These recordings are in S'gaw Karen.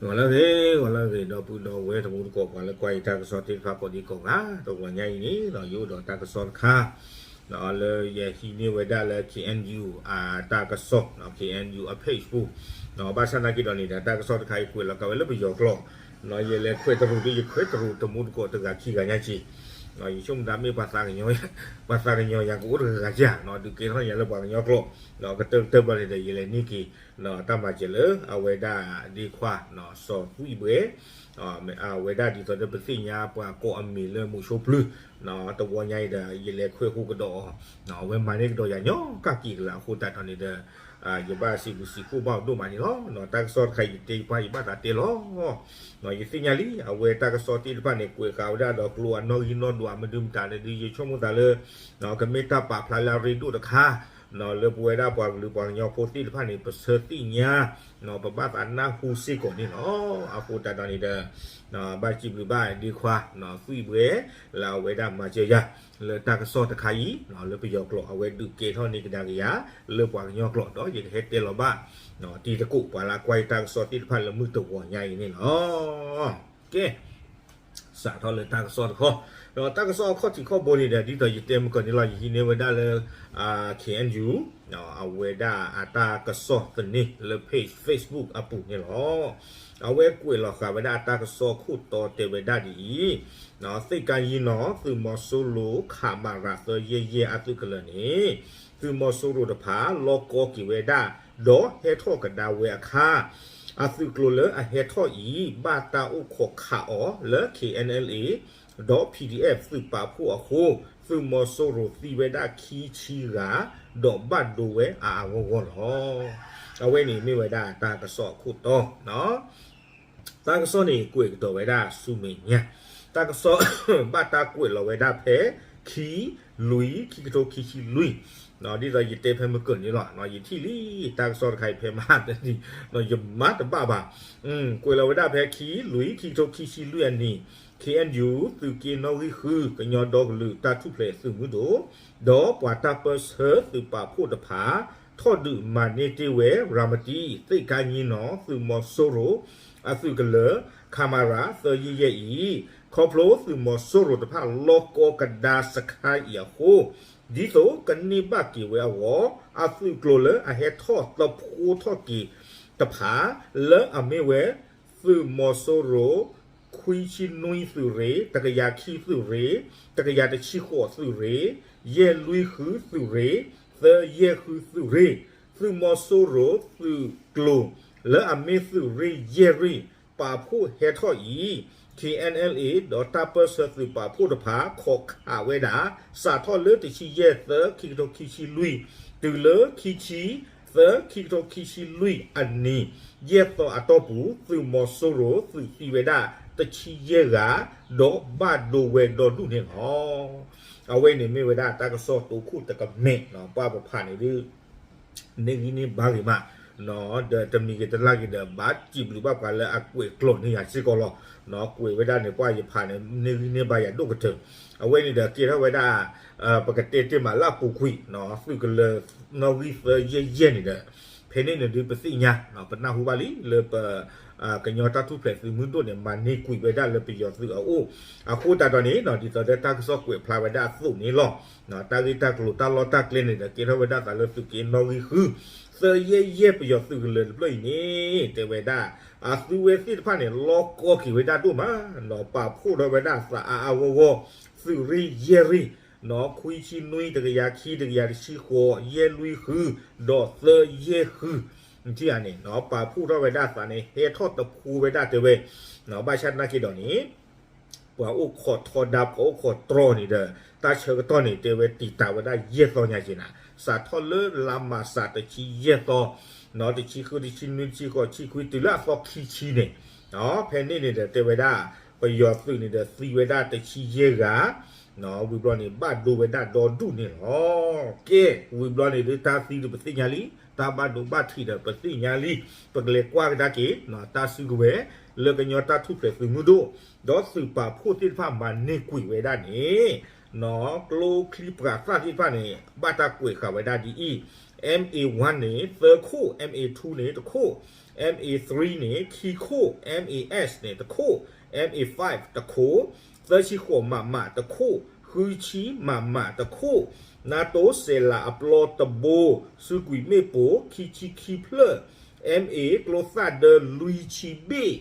ဂီၤလၢအဂ့ၤ, ဂီၤလၢအဂ့ၤ ဒီပုၢ်ဒီဝဲၢ်တံၤသကိး ပှၤလၢကွၢ်ယတၢ်ကစီၣ်သ့ၣ်တဖၣ်ကိးဒံကိးဂၤ, တဂီၤညါအံၤန့ၣ် ယအိၣ်ဒီးတၢ်ကစီၣ်တခါ လၢယဟံးန့ၢ်ဝဲဒၣ်လၢ ခ့ၣ်အဲၣ်ယူၣ် အတၢ်ကစီၣ်, ခ့ၣ်အဲၣ်ယူၣ် အ Facebook, ဘၣ်ဆၣ်သနာ်က့ဒီးန့ၣ်ဒီး တၢ်ကစီၣ်တခါအံၤကွဲးလီၤက့ၤဝဲလၢပယီၤကျိာ်, ယလဲၤခွဲးတရူးဒီး ယခွဲးတရူးတမူသကိးတဂၤခံဂၤညါက့ၤ, ယဆိကမိၣ်သးမ့ၢ် ပှၤသးကညီၤယၤကအိၣ်တဂၤဂၤဧါ, ဒုးကဲထီၣ်ယၤလၢပှၤကညီကျိာ်, ကတၢၢ်ကတၢၢ်ဘျီန့ၣ်ဒီး ယလဲၤန့ၢ်က့ၤ တၢ်မၤစၢၤလၢအဝဲဒၣ်ဒ့ခွါ စီၤသွံၣ်ဘှဲ အဝဲဒၣ်ဒ်သိးဒီးပသ့ၣ်ညါပှၤကိးအမံၤလၢမူးဆိပျုၢ်, တဝီညါအံၤဒီး ယလဲၤခွဲးဃုာ်ကဒီးအီၤ, အဝဲမၤန့ၢ်ကဒီးယၤညီကၣ်က့ၤကလးအဃိသတးဒီးန့ၣ်ဒီး ယဘၣ်စံးဘျုးစံးဖှိၣ်ဘၣ်အီၤဒိၣ်မးန့ၣ်လီၤ. တၢ်ကစီၣ်တခါအံၤယတဲယပှၢ်ယဘၣ်သးတဲလီၤ. ယသ့ၣ်ညါလံ အဝဲတၢ်ကစီၣ်သ့ၣ်တဖၣ်န့ၣ် ကွဲးဃာ်ဝဲဒၣ်ဒီးကျိအနီၣ်ဂံၢ်နီၣ်ဒွးမနုၤမတၤန့ၣ်ဒီး ယဆိကမိၣ်သးလၢ ကမ့ၢ်တၢ်ပာ်ဖျါလၢအရ့ဒိၣ်တခါ လၢပဝဲဒၣ်ပှၤကလုာ်ပှၤကညီဖိသ့ၣ်တဖၣ်န့ၣ် ပဆၢသ့ၣ်ညါ ပဘၣ်သးနၢ်ဟူစ့ၢ်ကီးန့ၣ်လီၤ. အဃိသတးဒီးန့ၣ်ဒီး ဘၣ်စံးဘျုးဘၣ်ဒ့ခွါ သွံၣ်ဘှဲ လၢအဝဲဒၣ်မၤစၢၤယၤ လၢတၢ်ကစီၣ်တခါအံၤ လၢပယီၤကျိာ် အဝဲဒုးကဲထီၣ်န့ၢ်ကဒါက့ၤယၤ လၢပှၤကညီကျိာ်ဒီး ယကဟဲတဲလီၤဘၣ် တံၤသကိးပှၤလၢအကွၢ်ယတၢ်ကစီၣ်သ့ၣ်တဖၣ်လၢမုၢ်တဂီၤညါအံၤန့ၣ်လီၤ. ကဲ စးထီၣ်လၢတၢ်ကစီၣ်တခီ, ဒီးတၢ်ကစီၣ်အခီၣ်ထံးခီၣ်ဘိန့ၣ်ဒီး ဒ်သိးယတဲမုၢ်ကီၢ်န့ၣ်လီၤ ယဟံးန့ၢ်ဝဲဒၣ်လၢ ခ့ၣ်အဲၣ်ယူၣ် အဝဲဒၣ်အတၢ်ကစီၣ်သန့လၢ page Facebook အပူၤန့ၣ်လီၤ. အဝဲကွဲးလီၤဃာ်ဝဲဒၣ်အတၢ်ကစီၣ်ခိၣ်တီတဲဝဲဒၣ်ဒ်အံၤ, သ့ၣ်ကါယံနီၤ သုးမီၤစိရိၤ ခမရ သၢယဲၢ်ယဲၢ်အသုးကလၢၤန့ၣ် သုးမီၤစိရိၤတဖၣ် လီၢ်ကီက့ၤဝဲဒၣ် ဒီးဟဲထီၣ်ကဒါဝဲအခါ အသုးကျိၤလၢအဟဲထီၣ်အံၤ ဘၣ်တၢ်အိၣ်ခိးခးအီၤလၢ ခ့ၣ်အဲၣ်အဲလ်အ့ ဒီး ပီၣ်ဒံၣ်အဲၣ် သုးပာ်ဖှိၣ်အဃိ သုးမီၤစိရိၤသံဝဲဒၣ်ခံဆံဂၤ ဒီးဘၣ်ဒိဝဲအါအါဂီၢ်ဂီၢ်လီၤ. အဝဲန့ၣ်မ့ၢ်ဝဲဒၣ်တၢ်ကစီၣ်အခိၣ်တီ တၢ်ကစီၣ်န့ၣ်ကွဲးကဒီးဝဲဒၣ်ဆူမဲာ်ညါ, တၢ်ကစီၣ် ဘၣ်တၢ်ကွဲးလီၤဝဲဒၣ်ဖဲ ခံ လွံၢ် ခံကထိခံဆံလွံၢ်, ဒ်သိးယတဲဖဲမုၢ်ကၢၢ်န့ၣ်လီၤ, ယထံၣ်လံ တၢ်ကစီၣ်တခါအံၤဖဲမဟါတနံၤ ယမၤတဘၣ်ဘၣ်, ကွဲးလီၤဝဲဒၣ်ဖဲ ခံ လွံၢ် ခံကထိခံဆံလွံၢ်အနံၤ ခ့ၣ်အဲၣ်ယူၣ် သုးက့နီၣ်ဂံၢ်ဃု ကညီဒီကလုာ်တၢ်ထူၣ်ဖျဲးသုးမုၢ်ဒိၣ် ဒီးပှၤတၢ်ပၢၢ်ဆၢသုးပာ်ဖှိၣ်တဖၣ် ထီၣ်ဒုးမၤန့ၢ်တ့ၢ်ဝဲ ရၤမတံ သ့ၣ်ကါယံနီၤ သုးမီၤစိရိၤ အသုးကလၢၤ ခမရ သၢယဲၢ်ယဲၢ်အံၤ, ခီဖျိသုးမီၤစိရိၤတဖၣ်လီၢ်ကီကဒါစခါအံၤအဃိ, ဒ်သိးကန့ၢ်ဘၣ်က့ၤဝဲအဂီၢ်, အသုးကျိၤလၢအဟဲထီၣ်သဖှိထီၣ်က့ၤတဖၣ် လၢအမ့ၢ်ဝဲ သုးမီၤစိရိၤ ခွံဆံနွံသုးရ့ၣ်, တကယၤခံသုးရ့ၣ်, တကယၤတဆံဃိးသုးရ့ၣ်, ယဲၢ်လွံၢ်ဃုသုးရ့ၣ်, သၢယဲၢ်ဃုသုးရ့ၣ်, သုးမီၤစိရိၤသုးကျိၤ လၢအမ့ၢ်သုးရ့ၣ်ယဲၢ်ရ့ၣ် ပာ်ဖှိၣ်ဟဲထီၣ်အံၤ, ခ့ၣ်အဲၣ်အဲလ်အ့ ဒီးတၢ်ပၢၢ်ဆၢသုးပာ်ဖှိၣ်တဖၣ် ခိးခးဝဲဒၣ် စးထီၣ်လၢတဆံယဲၢ်သၢ ခံကထိခံဆံလွံၢ် တုၤလၢခံဆံသၢ ခံကထိခံဆံလွံၢ်အနံၤ ယဲၢ်သီအတီၢ်ပူၤ သုးမီၤစိရိၤသုးသံဝဲဒၣ်တဆံယဲၢ်ဂၤ ဒီးဘၣ်ဒိဝဲဒီဒူၣ်န့ၣ်လီၤ. အဝဲန့ၣ်မ့ၢ်ဝဲဒၣ်တၢ်ကစီၣ်တိခိၣ်တကမဲာ် ပှၤပဖးန့ၣ်ဒုး န့ၢ်ဂံၢ်န့ၢ်ဘါဂ့ၤမး, ဒီးတမံၤဂ့ၤတလၢ်ဂ့ၤဒီး ဘၣ်စံးဘျုးဘၣ်ပှၤလၢအကွဲးကျိာ်န့ၢ်ယၤစ့ၢ်ကီးလီၤ. ကွဲးဝဲဒၣ်န့ၣ် ပှၤယဖးန့ၣ် န့ၢ်ဂံၢ်န့ၢ်ဘါယၤဒိၣ်ကတၢၢ်, အဝဲန့ၣ်ဒီးကဲထီၣ်ဝဲဒၣ် ပကတဲတ့ၢ်မးလၢအပူၤကွံာ် သုးကလၢၤနီၣ်ဂံၢ်သၢယဲၢ်ယဲၢ်န့ၣ်ဒီး ဖဲန့ၣ်န့ၣ်ဒုးပသ့ၣ်ညါ ပနၢ်ဟူဘၣ်လံလၢပ ကညီတၢ်ထူၣ်ဖျဲးသုးမုၢ်ဒိၣ်န့ၣ် မၤန့ၢ်ကွံာ်ဝဲဒၣ်လၢပယီၤသုးအအိၣ်, အဃိသတးဒီးန့ၣ် ဒ်သိးဒီးတၢ်ကစီၣ်ကွဲးဖျါဝဲဒၣ်အသိးန့ၣ်လီၤ. တၢ်ဂ့ၢ်တၢ်ကျိၤတၢ်လီၢ်တၢ်ကျဲန့ၣ်ဒီး ကဲထီၣ်ဝဲဒၣ်သးလၢသုးက့နီၣ်ဂံၢ်ဃု သၢယဲၢ်ယဲၢ်ပယီၤသုးကလၢၤတဖျၢၣ်အံၤန့ၣ် တဲဝဲဒၣ် အသုဝဲသ့ၣ်တဖၣ်န့ၣ် လီၢ်ကီက့ၤဝဲဒၣ်ဒိၣ်မး ပာ်ဖှိၣ်ထီၣ်ဝဲဒၣ်သးအါအါဂီၢ်ဂီၢ် သုးရ့ၣ်ယဲၢ်ရ့ၣ် ခွံဆံနွံ တကယၤခံ တကယၤတဆံဃိး ယဲၢ်လွံၢ်ဃု ဒီးသၢယဲၢ်ဃု ထံၣ်ဧါန့ၣ် ပာ်ဖှိၣ်ထီၣ်ဝဲဒၣ်သးန့ၣ် ဟဲထီၣ်တဖှိဝဲဒၣ်တဲဝဲ ဘၣ်ဆၣ်သနာ်က့ဒီးန့ၣ် ပှၤအိၣ်ခိးထီဒါ ပှၤအိၣ်ခိးတြီန့ၣ်ဒီး တၢ်ဆၢကတီၢ်န့ၣ် တဲဝဲတံာ်တာ်ဝဲဒၣ်ယဲၢ်သီညါက့ၤနၤ, စးထီၣ်လၢလါမးစးတဆံယဲၢ်သီ တဆံဃု တဆံနွံ တဆံဃိး တဆံခွံ တုၤလၢအသီခံဆံန့ၣ် ဖဲန့ၣ်န့ၣ်ဒီးတဲဝဲဒၣ် ပယီၤသုးန့ၣ်ဒီးသံဝဲဒၣ်တဆံယဲၢ်ဂၤ ဝံၤဘျီန့ၣ် ဘၣ်ဒိဝဲဒၣ်ဒီဒူၣ်န့ၣ်လီၤ. ကဲ ဝံၤဘျီန့ၣ်ဒုးတၢ်သံဒီးပသ့ၣ်ညါလံ, တၢ်ဘၣ်ဒိဘၣ်ထံးဒီးပသ့ၣ်ညါလံ, ပကလဲၤကွၢ်ကဒါက့ၤ တၢ်စုကဝဲၤ လၢကညီတၢ်ထူၣ်ဖျဲးသုးမုၢ်ဒိၣ် ဒီးသုးပာ်ဖှိၣ်သ့ၣ်တဖၣ်မၤန့ၢ်ကွံာ်ဝဲဒၣ်န့ၣ် ကျိချံပှၤသၣ်သ့ၣ်တဖၣ်န့ၣ် ဘၣ်တၢ်ကွဲးဃာ်ဝဲဒၣ်ဒ်အံၤ, M A one န့ၣ် သၢခိၣ်, M A two န့ၣ် တခိၣ်, M A three န့ၣ် ခံခိၣ်, M A S န့ၣ် တခိၣ်, M A five တခိၣ်, သၢဆံဃိး မမ တခိၣ်, ဃုဆံ မမ တခိၣ်, နၢ်တိၣ်စဲးလးအပျီတဘိ, စုကွံာ်မ့ၣ်ပိၢ် ခံဆံခံဖျၢၣ်, M A ကျိသၣ်ဒၢ လွံၢ်ဆံဘ့ၣ်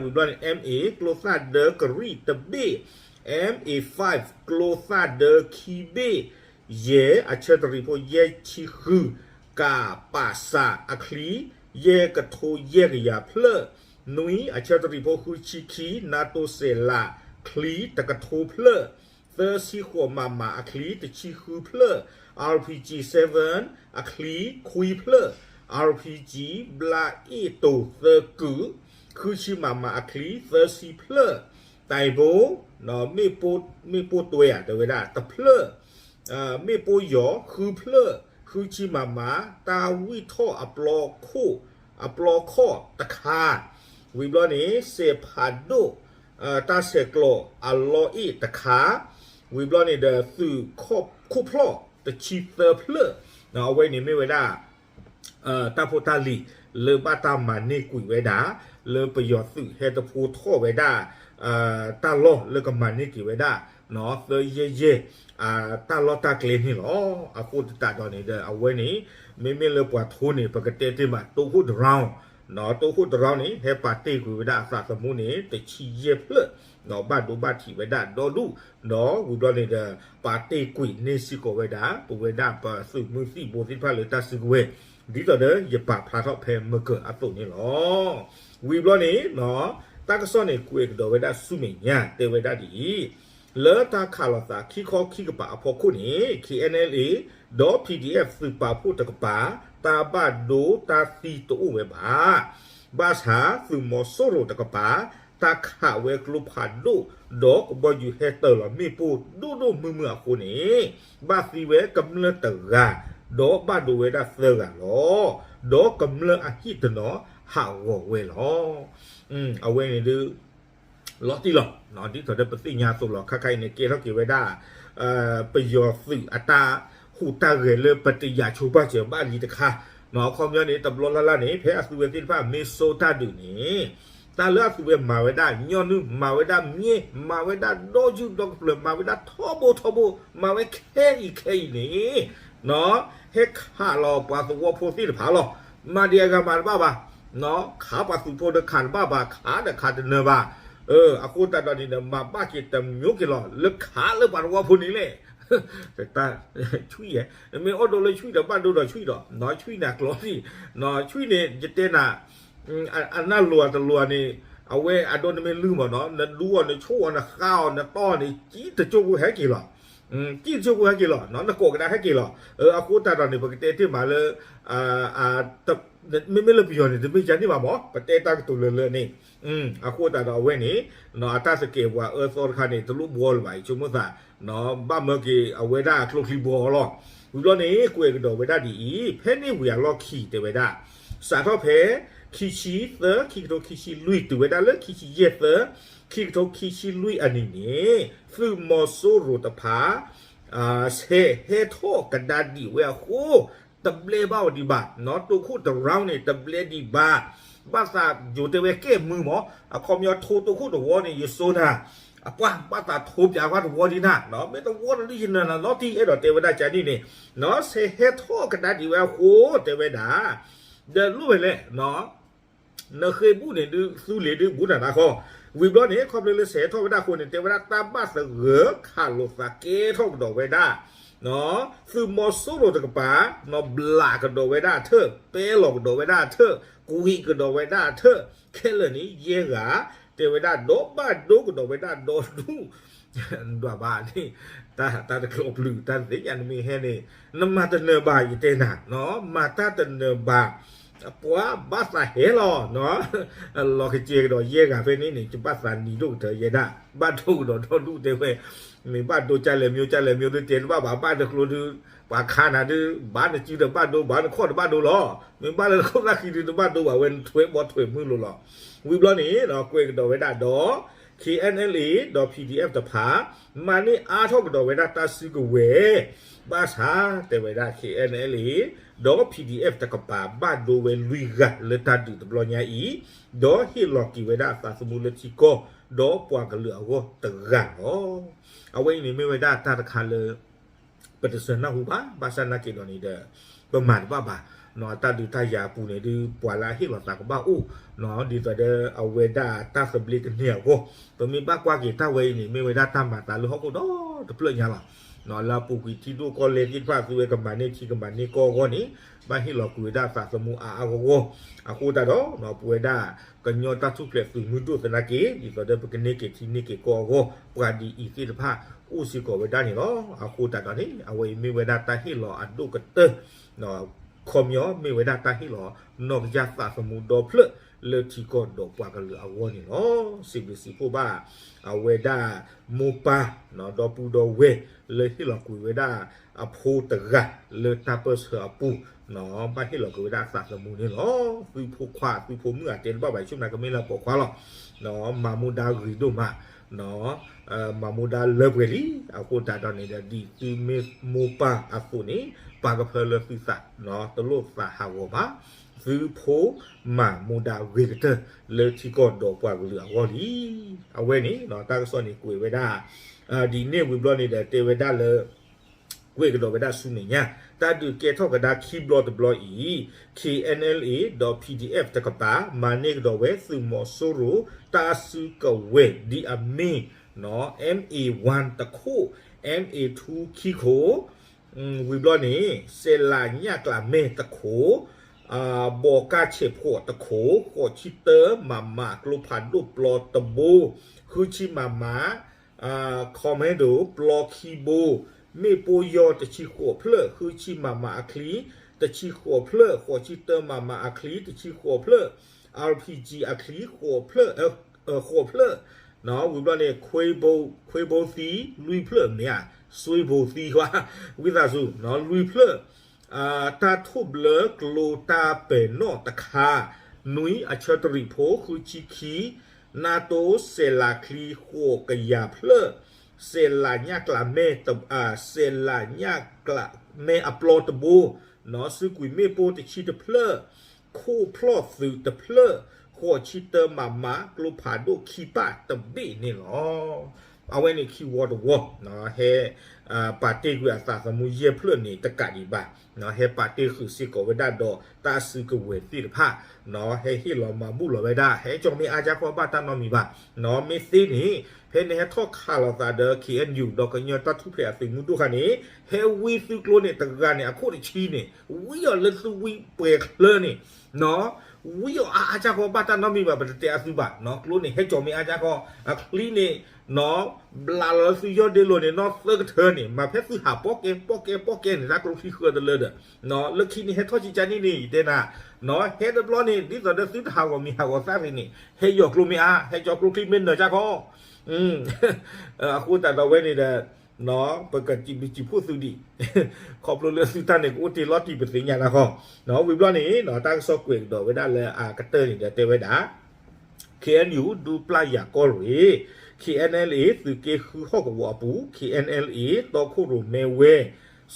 ဝံၤဘျီန့ၣ် M A ကျိသၣ်ဒၢကရံၣ်တဘ့ၣ်, M A five ကျိသၣ်ဒၢခံဘ့ၣ်, ယဲၢ် အဆၢတရံးဖိ ယဲၢ်ဆံဃု, ကးပးစးအချံ ယဲၢ်ကထိယဲၢ်ကယၤဖျၢၣ်, နွံ အဆၢတရံးဖိ ဃုဆံခံ, နၢ်တိၣ်စဲးလးချံ တကထိဖျၢၣ်, သၢဆံဃိး မမ အချံ တဆံဃုဖျၢၣ်, R P G seven အချံ ခွံဖျၢၣ်, R P G ဘျါအ့ၣ်တိၤ သၢကုာ်, ဃုဆံ မမ အချံ သၢဆံဖျၢၣ်, တၢ်ဘိ မ့ၣ်ပိၢ်တွဲဧါ တဲဝဲဒၣ် တဖျၢၣ်, မ့ၣ်ပိၢ်ယီၤ ဃုဖျၢၣ်, ဃုဆံ မမ, တၢ်ဝံၣ်ထီၣ်အပျီခိၣ်, အပျီခီၣ်တခါ, ဝံၤဘျီန့ၣ် စဲးဖးဒိၣ်, တၢ်ဆဲးကျိးအလီအ့ၣ်တခါ, ဝံၤဘျီန့ၣ်ဒီး သုးခိၣ်ဖျီၣ်တဆံသၢဖျၢၣ်, အဝဲန့ၣ်မ့ၢ်ဝဲဒၣ် တၢ်ဖိတၢ်လံၤ လၢဘၣ်တၢ်မၤန့ၢ်ကွံာ်ဝဲဒၣ်, လၢပယီၤသုးဟဲတဖိထီၣ်ဝဲဒၣ် တၢ်လီၢ်လၢကမၤန့ၢ်က့ၤဝဲဒၣ် သၢယဲၢ်ယဲၢ် တၢ်လီၢ်တၢ်ကျဲန့ၣ်လီၤ. အဃိသတးဒီးန့ၣ်ဒီး အဝဲန့ၣ် မ့မ့ၢ်လၢပှၤထိန့ၣ် ပကတဲတ့ၢ်မး တိခိၣ်တရၣ်, တိခိၣ်တရၣ်န့ၣ် ဟဲပာ်တ့ၢ်ကွံာ်ဝဲဒၣ်အသးသမူန့ၣ် တဆံယဲၢ်ဖျၢၣ်, ဘၣ်ဒိဘၣ်ထံးဝဲဒၣ်ဒီဒူၣ်, ဒီးဝံၤဘျီန့ၣ်ဒီး ပာ်တ့ၢ်ကွံာ်န့ၢ်စ့ၢ်ကီးဝဲဒၣ် ပဝဲဒၣ်ပသုးမုၢ်သံၣ်ဘိသ့ၣ်တဖၣ်လၢတၢ်စုကဝဲၤ ဒ်သိးဒီးယပာ်ဖျါထီၣ်ဖဲမုၢ်ကၢၤအသိးန့ၣ်လီၤ. ဝံၤဘျီန့ၣ် တၢ်ကစီၣ်န့ၣ် ကွဲးကဒီးဝဲဒၣ်ဆူမဲာ်ညါ တဲဝဲဒၣ်ဒ်အံၤ, လၢတၢ်ခးလိာ်သးခံခီခံကပၤအဖီခိၣ်န့ၣ် K N L A ဒီး P D F သုးပာ်ဖှိၣ်တကပၤ တၢ်ဘၣ်ဒိတၢ်သံတအိၣ်ဝဲဘၣ်. ဘၣ်ဆၣ်သုးမီၤစိရိၤတကပၤ တၢ်ခးဝဲကျိဖးဒိၣ် ဒီးကဘီယူၤဟဲတၢၤလီၤမ့ၣ်ပိၢ်ဒိၣ်ဒိၣ်မုၢ်မုၢ်အဃိန့ၣ် ဘၣ်သံဝဲကမျၢၢ်တဂၤ ဒီးဘၣ်ဒိဝဲဒၣ်သၢဂၤလီၤ. ဒီးကမျၢၢ်အဟံၣ်တနီၤဟးဂီၤဝဲလီၤ. အဝဲန့ၣ်ဒုး လီၤတံၢ်လီၤ, ဒ်သိးဒီးပသ့ၣ်ညါအသိးလီၤ. ခါခါအံၤန့ၣ် ကဲထီၣ်က့ၤဝဲဒၣ် ပယီၤသုးအတၢ်ဟူးတၢ်ဂဲၤလၢပတယာ်ဆိပာ်စၢၤဘၣ်လံတခါ, အခီပညီန့ၣ် တဘျီလၢ်လၢ်န့ၣ် ဖဲအသုဝဲသ့ၣ်တဖၣ်မ့ၢ်စိတၢ်ဒုးန့ၣ် တၢ်လၢအသုဝဲမၤဝဲဒၣ် ညီနုၢ်မၤဝဲဒၣ်မ့ၢ် မၤဝဲဒၣ်ဒီယူၢ်ဒီကပျၢၤ မၤဝဲဒၣ်ထီဘိထီဘိ မၤဝဲခဲအံၤခဲအံၤန့ၣ် ဟဲခးလီၤပှၤသဝီဖိသ့ၣ်တဖၣ်လီၤ. မၤဒံးအဂၤမၤတဘၣ်ဘၣ်, ခးပှၤသုးဖိဒီးခးတဘၣ်ဘၣ်, ခးဒီးခးတနၢၤဘၣ်. အဃိသတးဒီးန့ၣ်ဒီး မၤဘၣ်က့ၤတမျိုးက့ၤလီၤ လၢခးလၢပှၤသဝီဖိန့ၣ်လဲၣ်. တၢ် ဆွံၣ်ယဲ, မ့ၢ်အိၣ်ဒိးလၢဆွံၣ်ဒီးဘၣ်ဒိဒီးဆွံၣ်ဒီး, ဆွံၣ်န့ၣ်အကျိၤန့ၣ်, ဆွံၣ်န့ၣ် ယတဲနၤ အနၢ်လိၤအတလိၤန့ၣ် အဝဲအဒိနမ့ၢ်လုၢ်မးနီၤ နဒူအီၤ နဆိၣ်အီၤ နဃါအီၤ နတီၢ်အီၤန့ၣ် ကံၣ်တကၠိၢ်ဖိဟဲက့ၤလီၤ. ကံၣ်တကၠိၢ်ဖိဟဲက့ၤလီၤ နကိးကဒါဟဲက့ၤလီၤ. အဃိသတးဒီးန့ၣ် ပကတဲတ့ၢ်မးလၢ မ့မ့ၢ်လၢပယီၤန့ၣ် တမ့ၢ်ကန့ၣ်ဘၣ်မး ပတဲတၢ်ကတိၤလၢလၢန့ၣ် အဃိသတးဒီးအဝဲန့ၣ် အတၢ်သကဲးပဝးအၢသီတခါန့ၣ် တလိၣ်ဘှီလၢၤဘၣ် ယဆိကမိၣ်သး ဘၣ်မၢက့ၤအဝဲဒၣ်အကျိချံဘှီလီၤ. ဝံၤဘျီန့ၣ် ကွဲးကဒီးဝဲဒၣ်ဒ်အံၤ ဖဲန့ၣ်ဝံၤအလီၢ်ခံတဲဝဲဒၣ် စးထီၣ်ဖဲ ခံဆံသၢ ခံကထိခံဆံလွံၢ် တုၤဝဲဒၣ်လၢခံဆံယဲၢ်သၢ ခံကထိခံဆံလွံၢ်အနံၤန့ၣ် သုးမီၤစိရိၤတဖၣ် ဆဲးဟဲထီၣ်ကဒါဒံးဝဲအဃိ တဘျဲဘၣ်ဝဲဒံးဘၣ်, တိခိၣ်တရၣ်န့ၣ် တဘျဲဒံးဘၣ်, ဘၣ်သးယိၤတဲဝဲကဲမုာ်မး, အခီပညီထိတိခိၣ်တဝီန့ၣ် ယစိနၤ, အပှၢ်ဘၣ်သးထိပၠးကွၢ်တဝီဒံးနၤ, မ့ၢ်တဝီဒီးယနၤနၤလီၤတံၢ် အဲၣ်ဒိးတဲဝဲဒၣ်ကန့ၣ်န့ၣ်, ဆဲးဟဲထီၣ်ကဒါဒံးဝဲအဃိ တဲဝဲဒၣ်, ဒီးလိၣ်ဝဲလဲၣ် နဃ့ဘူၣ်န့ၣ်ဒုး သူလ့ၤဒုး ဘူးနၤနၤဃီ, ဝံၤဘျီန့ၣ် ခီဖျိလၢဆဲးထီၣ်ဝဲဒၣ်အဃိန့ၣ် တဲဝဲဒၣ်တၢ်ဘၣ်သဂၢၢ်ခးလိာ်သးကဲထီၣ်ကဒီးဝဲဒၣ်, သုးမီၤစိရိၤတကပၤ ဘျးကဒီးဝဲဒၣ်အထၢၣ်, ပဲလီၤကဒီးဝဲဒၣ်အထၢၣ်, ကွံာ်ကဒီးဝဲဒၣ်အထၢၣ်, ခဲလၢာ်န့ၣ် ယဲၢ်ဂၤ, တဲဝဲဒၣ်ဒီးဘၣ်ဒိကဒီးဝဲဒၣ်ဒီဒူၣ် ဒွးဘၣ်န့ၣ်, တၢ်တကျိၤပျုၤ တၢ်တသ့ၣ်ညါနမ့ၢ်ဟဲန့ၣ်, နမၤတနၢၤဘၣ်ယတဲနၤ, မၤတၢ်တနၢၤဘၣ်, ပှၤဘၣ်သးဟဲလီၤ, လီၤကစဲးကဒီးယဲၢ်ဂၤဖဲန့ၣ်န့ၣ် ယဘၣ်သးနံၤဒိၣ်ကတၢၢ်ယဲဒၣ်, ဘၣ်ဒိကဒီးဒီဒူၣ်တဲဝဲ, မ့ၢ်ဘၣ်ဒိကလဲၣ်မ့ၢ်ကလဲၣ်မ့ၢ်ဒုးတဲတဘၣ်ဘၣ် ဘၣ်တကျိၤဒုး, ပှၤခါနၤဒုး ဘၣ်နစုတဘၣ်ဒိ ဘၣ်နခီၣ်တဘၣ်ဒိလီၤ, မ့ၢ်ဘၣ်လၢနခိၣ်သၣ်ဃံဒုးတဘၣ်ဒိဘၣ်ဝဲ နထွဲဘီထွဲမုၢ်လိၤလီၤ, ဝံၤဘျီန့ၣ် ကွဲးကဒီးဝဲဒၣ်ဒီး K N L A ဒီး P D F တဖၣ် မၤန့ၢ်အါထီၣ်ကဒီးဝဲဒၣ်တၢ်စုကဝဲၤ ဘၣ်ဆၣ်တဲဝဲဒၣ် K N L A ဒီး P D F တကပၤ ဘၣ်ဒိဝဲလွံၢ်ဂၤလၢတၢ်ဒုးတဘျီညါအံၤ, ဒီးဟ့ၣ်လီၤက့ၤဝဲဒၣ်အသးသမူလၢထံကီၢ် ဒီးပှၤကလုာ်အဂီၢ်တဂၤလီၤ. အဝဲအံၤန့ၣ်မ့ၢ်ဝဲဒၣ်တၢ်တခါလၢ ပတဆၢနၢ်ဟူဘၣ်, ဘၣ်ဆၣ်နာ်က့ၤဒီးန့ၣ်ဒီး ပမၤတဘၣ်ဘၣ်. တၢ်ဒုးတၢ်ယၤအပူၤန့ၣ်ဒုး ပှၤလၢအဟ့ၣ်လီၤသးကဘၣ်အိၣ်, ဒ်သိးဒီးအဝဲဒၣ်တၢ်သဘျ့ကန့ၢ်အဂီၢ်, ပမ့ၢ်ဘၣ်ကွၢ်က့ၤတၢ်ဝဲအံၤန့ၣ် မ့ၢ်ဝဲဒၣ်တၢ်မၤသးလၢဟီၣ်ခိၣ်ဒီတဖျၢၣ်ညါလီၤ. လၢအပူၤကွံာ်ထံဒိၣ်ကီၢ်လဲၢ်သ့ၣ်တဖၣ် သုဝဲကမၤန့ၢ်ထံကမၤန့ၢ်ကီၢ်အဂီၢ်န့ၣ် ဘၣ်ဟ့ၣ်လီၤကွံာ်ဝဲဒၣ်အသးသမူအါအါဂီၢ်ဂီၢ်, အဃိသတးဒီး ပဝဲဒၣ် ကညီတၢ်ထူၣ်ဖျဲးသုးမုၢ်ဒိၣ်သနာ်က့ ဒ်သိးဒီးပကန့ၢ်က့ၤထံန့ၢ်က့ၤကီၢ်အဂီၢ် ပှၤဒ်အံၤသ့ၣ်တဖၣ် အိၣ်စ့ၢ်ကီးဝဲဒၣ်န့ၣ်လီၤ. အဃိသတးဒီးန့ၣ် အဝဲအံၤမ့ၢ်ဝဲဒၣ်တၢ်ဟ့ၣ်လီၤအဒိၣ်ကတၢၢ် ခီပညီမ့ၢ်ဝဲဒၣ်တၢ်ဟ့ၣ်လီၤနီၢ်ကစၢ်သးသမူဒီဖျၢၣ်လၢထံကီၢ်ဒီးပှၤကလုာ်အဂီၢ်န့ၣ်လီၤ. စံးဘျုးစံးဖှိၣ်ဘၣ် အဝဲဒၣ်မိၢ်ပၢ် ဒီပုၢ်ဒီဝဲၢ်လၢဟ့ၣ်လီၤကွံာ်ဝဲဒၣ်အဖိတဂၤလၢတၢ်ပၢၢ်ဆၢအပူၤ ဘၣ်ဟ့ၣ်လီၤကွံာ်ဝဲဒၣ်အသးသမူန့ၣ်လီၤ. သုဖိခွါသုဖိမုၣ်အတဲတဘၣ်ဘၣ် ယဆိကမိၣ်ကမ့ၢ်လၢပိာ်ခွါလီၤ. မၤမူဒါဂ့ၤဒိၣ်မး မၤမူဒါလၢပှဲၤလံ. အဃိသတးဒီးန့ၣ်ဒီး ဒ်သုမ့ၢ်မိၢ်ပၢ်အသိးန့ၣ် ပာ်ကဖၢလၢသုသး တလိၣ်သးဟးဂီၤဘၣ်. သုဖိမၤမူဒါဂ့ၤကတၢၢ်လၢထံကီၢ်ဒီးပှၤကလုာ်အဂီၢ်လံ. အဝဲန့ၣ် တၢ်ကစီၣ်န့ၣ်ကွဲးဝဲဒၣ် ဒ်န့ၣ်ဝံၤဘျီန့ၣ်ဒီး တဲဝဲဒၣ်လၢ ကွဲးကဒီးဝဲဒၣ်ဆူမဲာ်ညါ တၢ်ဒုးကဲထီၣ်ကဒါခံဘျီတဘျီအံၤ K N L A ဒီး P D F တကပၤ မၤန့ၢ်ကဒီးဝဲသုးမီၤစိရိၤ တၢ်စုကဝဲၤဒ်အမ့ၢ် M A one တခိၣ် M A two ခံခိၣ် ဝံၤဘျီန့ၣ် စဲးလၤညၣ်ကျးမဲတခိၣ် ဘီကၢ်ဆဲးဖှိၣ်တခိၣ် ဃိးဆံတၢ မမ ကျိဖးဒိၣ်ပျီတဘိ ဃုဆံ မမ Commando ပျီခံဘိ မ့ၣ်ပိၢ်ယီၤတဆံဃိးဖျၢၣ် ဃုဆံ မမ အချံ တဆံဃိးဖျၢၣ် ဃိးဆံတၢ မမ အချံ တဆံဃိးဖျၢၣ် R P G အချံ ဃိးဖျၢၣ် ဃိးဖျၢၣ် ဝံၤဘျီန့ၣ် ခွ့ဘိသံ လွံၢ်ဖျၢၣ်မ့ၢ်ဧါ စွ့ဘိသံ ဝံသးစူၤ လွံၢ်ဖျၢၣ် တၢ်ထိၣ်ဘျၢကျိတၢ်ပဲာ်နီၣ်တခါ နွံ အဆၢတရံးဖိ ဃုဆံခံ နၢ်တိ စဲးလၤချံ ဃိးကယၤဖျၢၣ် စဲးလၤညၣ်ကျးမဲ စဲးလၤညၣ်ကျးမဲအပျီတဘိ စုကွံာ်မ့ၣ်ပိၢ်တဆံတဖျၢၣ် ခိၣ်ဖျီၣ်သုးတဖျၢၣ် ဃိးဆံတၢ မမ ကျိဖးဒိၣ်ခံပၢ်တဘ့ၣ်န့ၣ်လီၤ. အဝဲန့ၣ်ခံဝီတဝီ ဟဲ ပာ်တ့ၢ်ကွံာ်အသးသမူယဲၢ်ဖျၢၣ်န့ၣ်တကးဒံးဘၣ် ဟဲပာ်တ့ၢ်ဃုာ်စ့ၢ်ကီးဝဲဒၣ်ဒီးတၢ်စုကဝဲၤသ့ၣ်တဖၣ် ဟဲဟ့ၣ်လီၤမၤဘူၣ်လီၤဝဲဒၣ် ဟဲကၠီမ့ၢ်အါကၢ်ခီဘၣ်တၢ်နီတမံၤဘၣ် မ့ၢ်သ့န့ၣ် ဖဲန့ၣ်ဟဲထီၣ်ခးလိာ်သးဒီး K N U ဒီးကညီတၢ်ထူၣ်ဖျဲးအသုးမုၢ်ဒိၣ်ခါန့ၣ် ဟဲဝံသုကျိန့ၣ် တဂၤန့ၣ် အခိၣ်တဆံန့ၣ် ဝံအီၤလၢသုဝံပှဲၤချၢန့ၣ် ဝံအီၤအါအါကၢ်ခီဘၣ်တၢ်နီတမံၤဘၣ် ပတတဲအသုဘၣ် ကျိန့ၣ် ဟဲကၠီမ့ၢ်အါကၢ်ခီ အချံန့ၣ် ဘျးလီၤလၢသုယီၢ်ဒ့လိၤန့ၣ် နီၢ်သၢကထၢန့ၣ် မၤဖဲသုဟးပီၣ်ကဲ ပီၣ်ကဲ ပီၣ်ကဲန့ၣ် တၢ်ကျိချံဃၢတလၢဒီး လၢခံန့ၣ် ဟဲထီၣ်ကကန့ၣ်န့ၣ် ယတဲနၤ ဟဲတဘျီန့ၣ် ဒ်သိးဒီးသုတဟးဂီၤမံၤဟးဂီၤသၣ်ရ့ၣ်န့ၣ် ဟဲယီၤကျိမ့ၢ်အါ ဟဲကၠီကျိချံမ့ၢ်နၢၤကၢ်ခီ အဃိသတးဒီးဝဲန့ၣ်ဒီး ပကစံးဘျုးစံးဖှိၣ်သုဒံး ခီဖျိလၢသုတၢ်န့ၣ်ကအိၣ်တ့ၢ်လီၤတံၢ်ပသ့ၣ်ညါနၤဃီ ဝံၤဘျီန့ၣ် တၢ်ကစီၣ်ကွဲးကဒီးဝဲဒၣ်လၢအကတၢၢ်န့ၣ်ဒီးတဲဝဲဒၣ် K N U ဒူပျၢ်ယၤကီၢ်ရ့ၣ် K N L A သုးက့ဃုဟီၣ်ကဝီၤအပူၤ K N L A တီခိၣ်ရိၣ်မဲဝဲ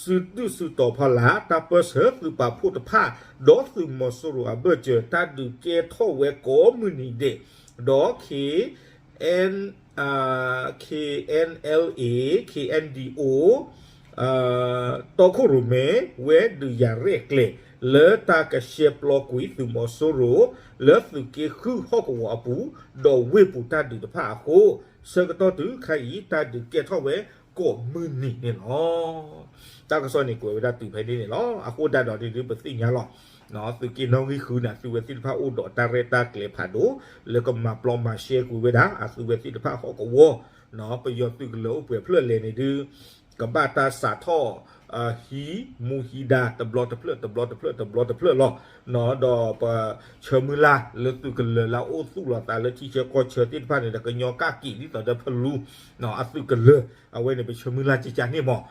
စုဒုၣ်စုတီၤဖီလာ် တၢ်ပၢၢ်ဆၢသုးပာ်ဖှိၣ်တဖၣ် ဒီးသုးမီၤစိရိၤအဘၢၣ်စၢၤ တၢ်ဒုးကဲထီၣ်ဝဲကိးမုၢ်နံၤဒဲး ဒီး K N K N L A K N D O တီခိၣ်ရိၣ်မဲ ဝဲဒုးယၤရဲၣ်ကျဲၤ လၢတၢ်ကရှဲပျီကွံာ်သုးမီၤစိရိၤ လၢသုးက့ဃုဟီၣ်ကဝီၤအပူၤ ဒီးဝ့ၢ်ပူၤတၢ်ဒုးတဖၣ်အဃိ ဆၢကတီၢ်တုၤခါအံၤ တၢ်ဒုးကဲထီၣ်ဝဲကိးမုၢ်နံၤန့ၣ်လီၤ. တၢ်ကစီၣ်န့ၣ်ကွဲးဝဲဒၣ်တုၤဖဲန့ၣ်န့ၣ်လီၤ. အဃိဒၣ်ဒီးဒုးပသ့ၣ်ညါလီၤ သုးက့နီၣ်ဂံၢ်ဃုန့ၣ် အသုဝဲသ့ၣ်တဖၣ်အိၣ်ဒီးတၢ်ရဲၣ်တၢ်ကျဲၤဖးဒိၣ် လၢကမၤပျီမၤရှဲကွံာ်ဝဲဒၣ် အသုဝဲသ့ၣ်တဖၣ်ဟီၣ်ကဝီၤ ပယီၤသုးကလၢၤအိၣ်ပှဲၤဖျၢၣ်လဲၣ်န့ၣ်ဒုး ကဘၣ်တၢ်စးထီၣ် ဟံးမူဟံးဒါ တဘျီတဖျၢၣ် တဘျီတဖျၢၣ် တဘျီတဖျၢၣ်လီၤ. ဒီးပဆၢမုၢ်လၢ်လၢသုးကလၢၤလၢအအိၣ်သူၣ်လီၤသးလၢထံဆၢကီၢ်ဆၢသ့ၣ်တဖၣ်န့ၣ်ဒီး ကညီကၣ်ကံာ်ဒ်သိးဒီးဖလူ အသုးကလၢၤ အဝဲန့ၣ် ပဆၢမုၢ်လၢ်ကကန့ၣ်မး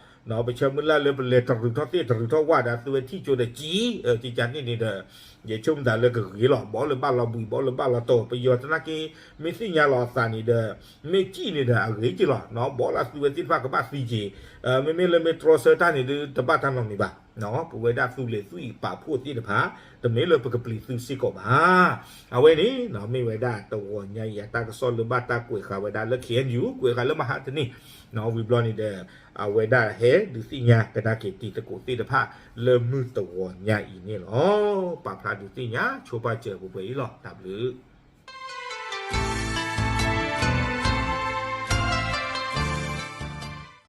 ပဆၢမုၢ်လၢ်လၢပလဲၤတရုးထီၣ်သ့ၣ်တရုးထီၣ်ဝၣ်ဒီး သုဝဲထံၣ်ကၠိဒီးကံ, ကကန့ၣ်န့ၣ်ဒီး ယဆိကမိၣ်သးလၢကဂ့ၤလီၤ. ဘီလၢဘၣ်လီၤဘှံး ဘီလၢဘၣ်လီၤတီၤ ပယီၤသနာ်က့ မ့ၢ်သ့ၣ်ညါလီၤအသးန့ၣ်ဒီး မ့ၢ်ကံၣ်န့ၣ်ဒီးအဂ့ၤက့ၤလီၤ. ဘီလၢသုဝဲသ့ၣ်တဖၣ်ကဘၣ်သံက့ၤ, မ့မ့ၢ်လၢမ့ၢ်တြီဆၢတၢ်န့ၣ်ဒီး တဘၣ်တၢ်နီတမံၤဘၣ်. ပဝဲဒၣ်သူလ့ၤသွံၣ်ပာ်ဖှိၣ်သ့ၣ်တဖၣ် တမ့ၢ်လၢပကပျံၤသုစ့ၢ်ကီးဘၣ်. အဝဲန့ၣ် မ့ၢ်ဝဲဒၣ်တဂီၤညါအံၤ အတၢ်ကစီၣ်လၢဘၣ်တၢ်ကွဲးဃာ်ဝဲဒၣ်လၢ ခ့ၣ်အဲၣ်ယူၣ် ကွဲးဃာ်လၢမဟါတနံၤ ဝံၤဘျီန့ၣ်ဒီး အဝဲဒၣ်ဟဲဒုးသ့ၣ်ညါကဒါက့ၤတံၤသကိးသ့ၣ်တဖၣ် လၢမုၢ်တဂီၤညါအံၤန့ၣ်လီၤ. ပာ်ဖျါဒုးသ့ၣ်ညါဆိပာ်စၢၤပှဲၤပှဲၤအံၤလီၤ. တၢ်ဘျုး